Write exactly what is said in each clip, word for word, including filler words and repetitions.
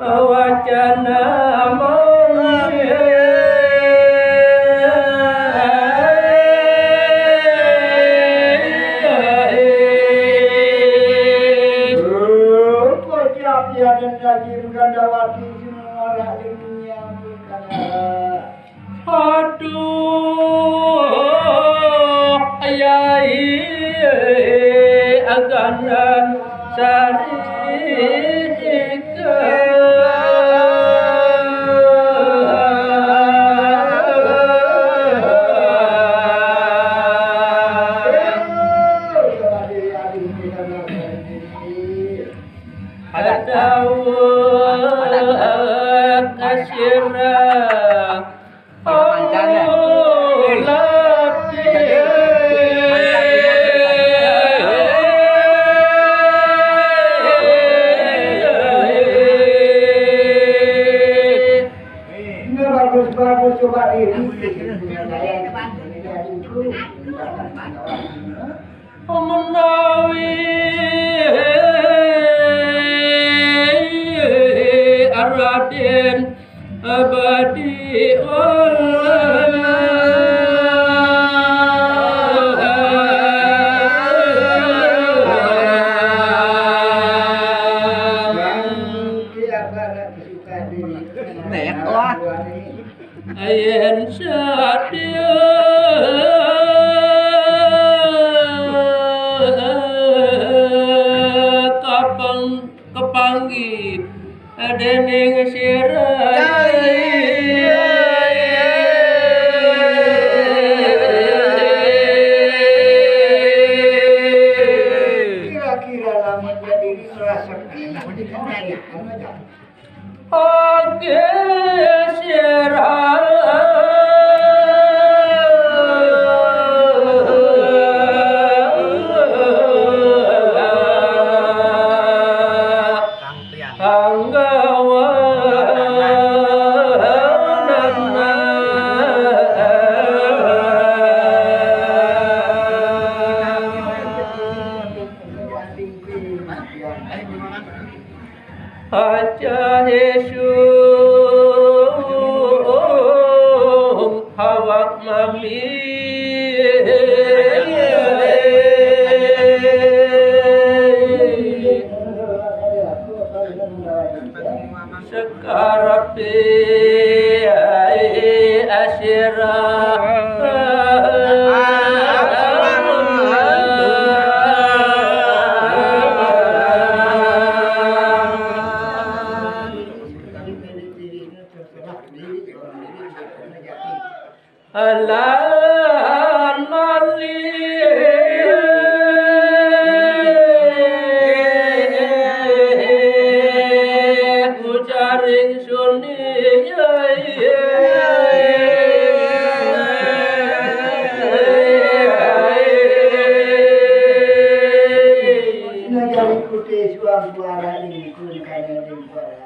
Wacana mami. Kocap ya dan daging Gandawati semua dunia berkata. Aduh, ayai, agana sarika. Ada kasira. Ini bagus-bagus, coba diri. Menawi Raden Abadi Nek, wah. Yen sadya kapang-, kepanggih dening sira. Kira-kira lamun jadi rezeki. Oke, sira. Anggawa. Aja esuk awak mami. Sekarapi asira. Alan mali ujaring suni. Negari putih suang suara ini kun kanya dengkora.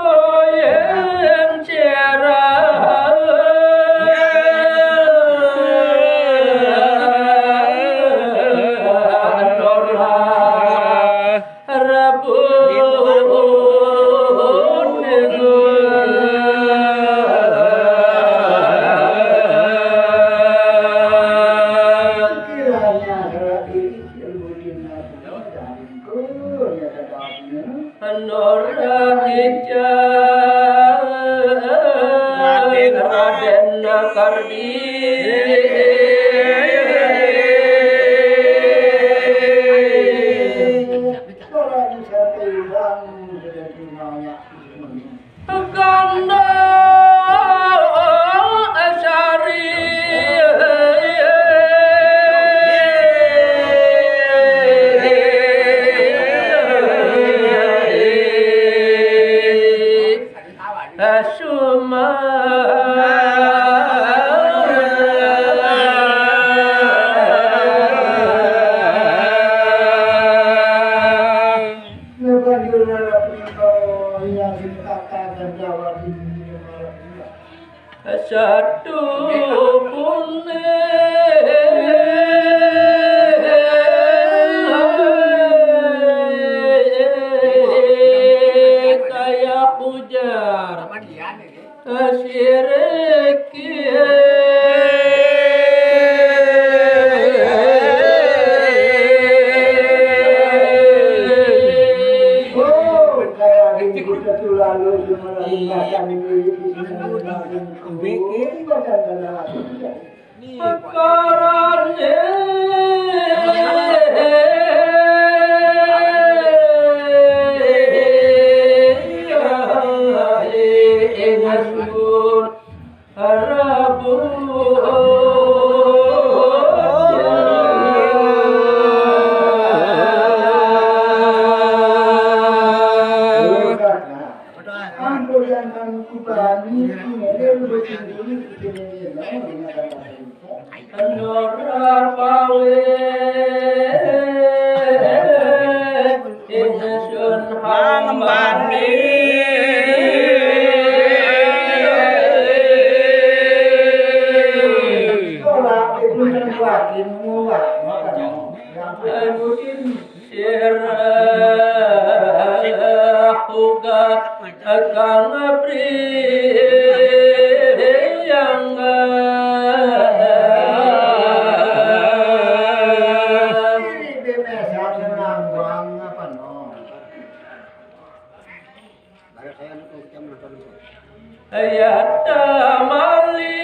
Oyen sira ora rabu. Kiranya hati ilmu dinasnya dan kurnia ketahuannya. Anora Hijau Raden, Raden Kardi. Orang bisa hilang dengan tinggalnya. Kanda Sari. Suma. Satu pun kaya Jar. Siriki. Oh, kayak gitu tuh lalu cuma lagi makan ini. Karane ingsun Rabu. Ampun yang kami kubani, ini lu betul-betul Nora pawit ingsun hambani. Ora ibu nang kuatin nguwat, makan. Sirah uga kang priyangga. Ini bebas, ada nambang apa, no? Yata mali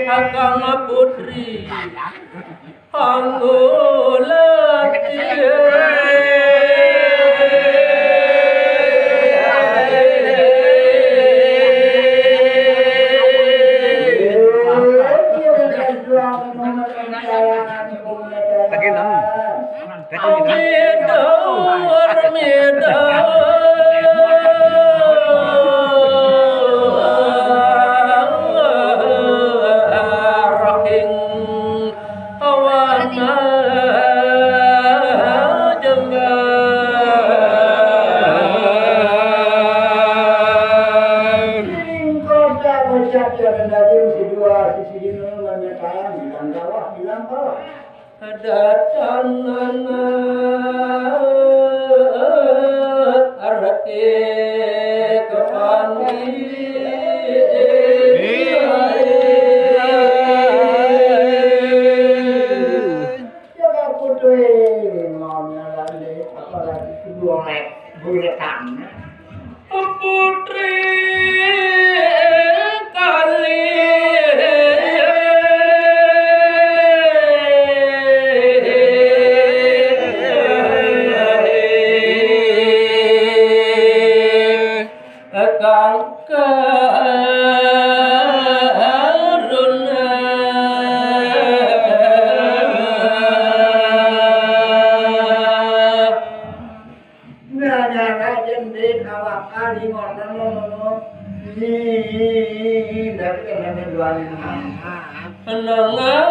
hakang putri anggulati. Lagi enam. Amida, amida. Rahing wana jembar. Ning kota bocah tiada daging sidua sisi hina menyatakan bilang bawah, bilang bawah. Datanana arti kepanggih. Coba kudu maunya lali, apalagi kedua buletannya. Putri kali kang karuna. Nah, nyara jendit awak kali ngono ngono. Ni, dari kena dua lima. Penengah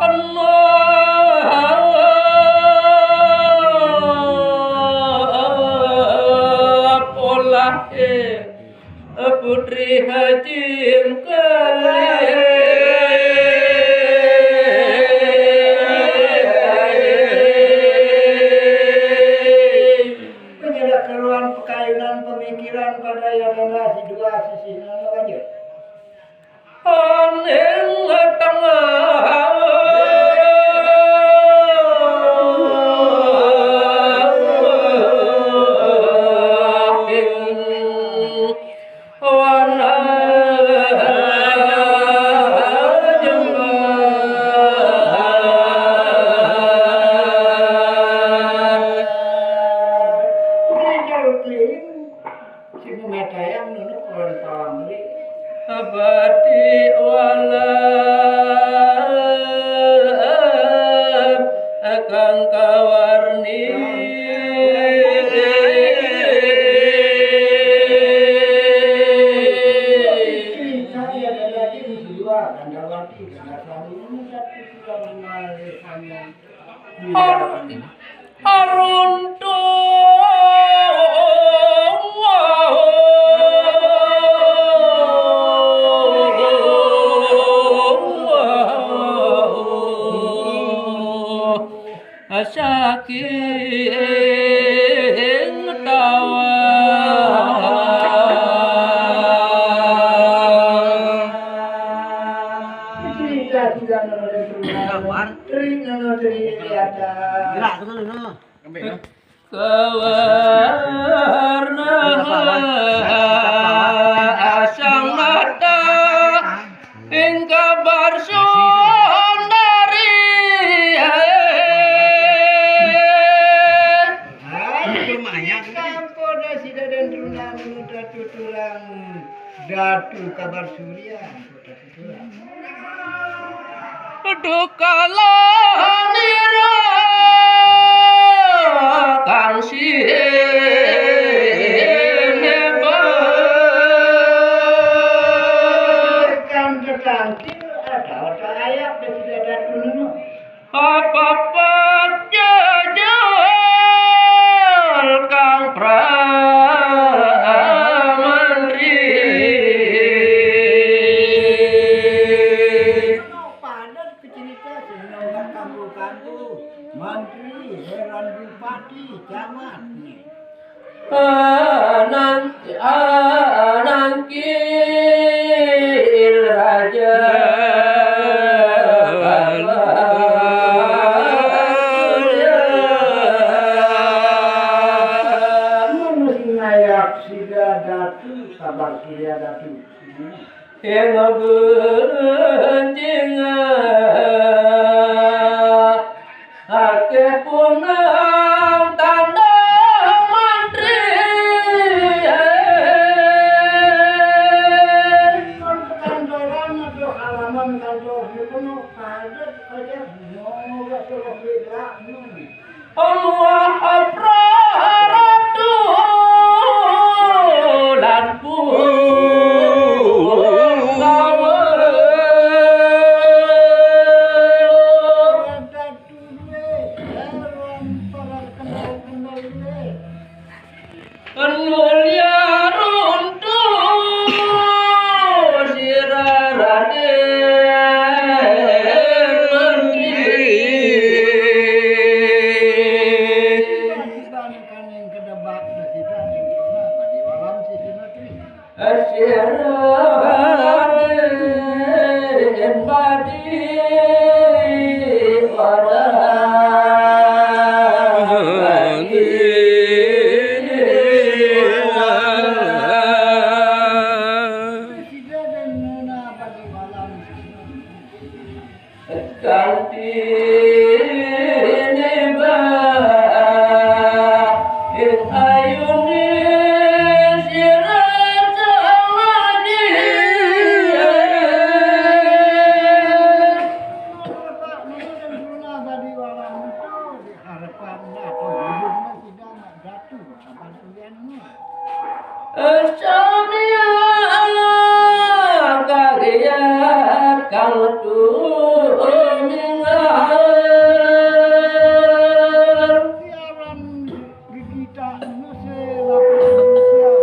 kena pola, eh. Putri Haji Mkali. Penyerah keruan pekayunan pemikiran pada yadana si dua sisi nang lanjut. Aning tengah. Wana jembar. Sing metayang nunu kolon pawamri. Abadi wala kang kawarni. Saya ada lagi di dua, Gandawati, Gandasari, ini satu sudah mengalih panjang. Aruntung. Saking tawa. Cerita sudah nonton, teringat nonton, kelihatan. Gerak tu dulu, no. Kawarna asang mata ing kabar sundari. Hai, sampun sida dan turunan datu tulang datu kabar surya. Dukalanira kang sine kang tetangkil atau tak ayak dadi datu nunu. Apapat jajal kang pramantri. Padat kecerita sehingga nggak kambuh-kambuh. Mantri, heran bupati, camat nih. Anang, anangkil raja. Mun sing ngayak sida datu, sabar surya datu. Ing benjing akeh punang tandang mantri. Kantoran atau halaman kantor di penuh padat aja. Mau gak suruh beda. Allah praratu lan Punggawa. Mulya runtuh sira Raden Menteri. Sira Raden Badi Walang. Kanthi nembah ing ayune sira samadhi. Harapan atau hidupnya sidang datu, kapan kuliahnya? Samya kaliyan kang tumingal. Siaran digital nuse laporan sosial.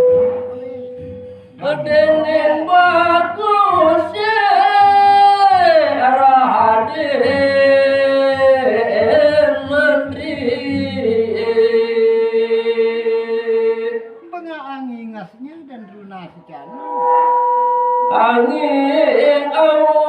Dening bagus Raden Menteri. Bengak angin ngasnya dan runa secana. Angin awu.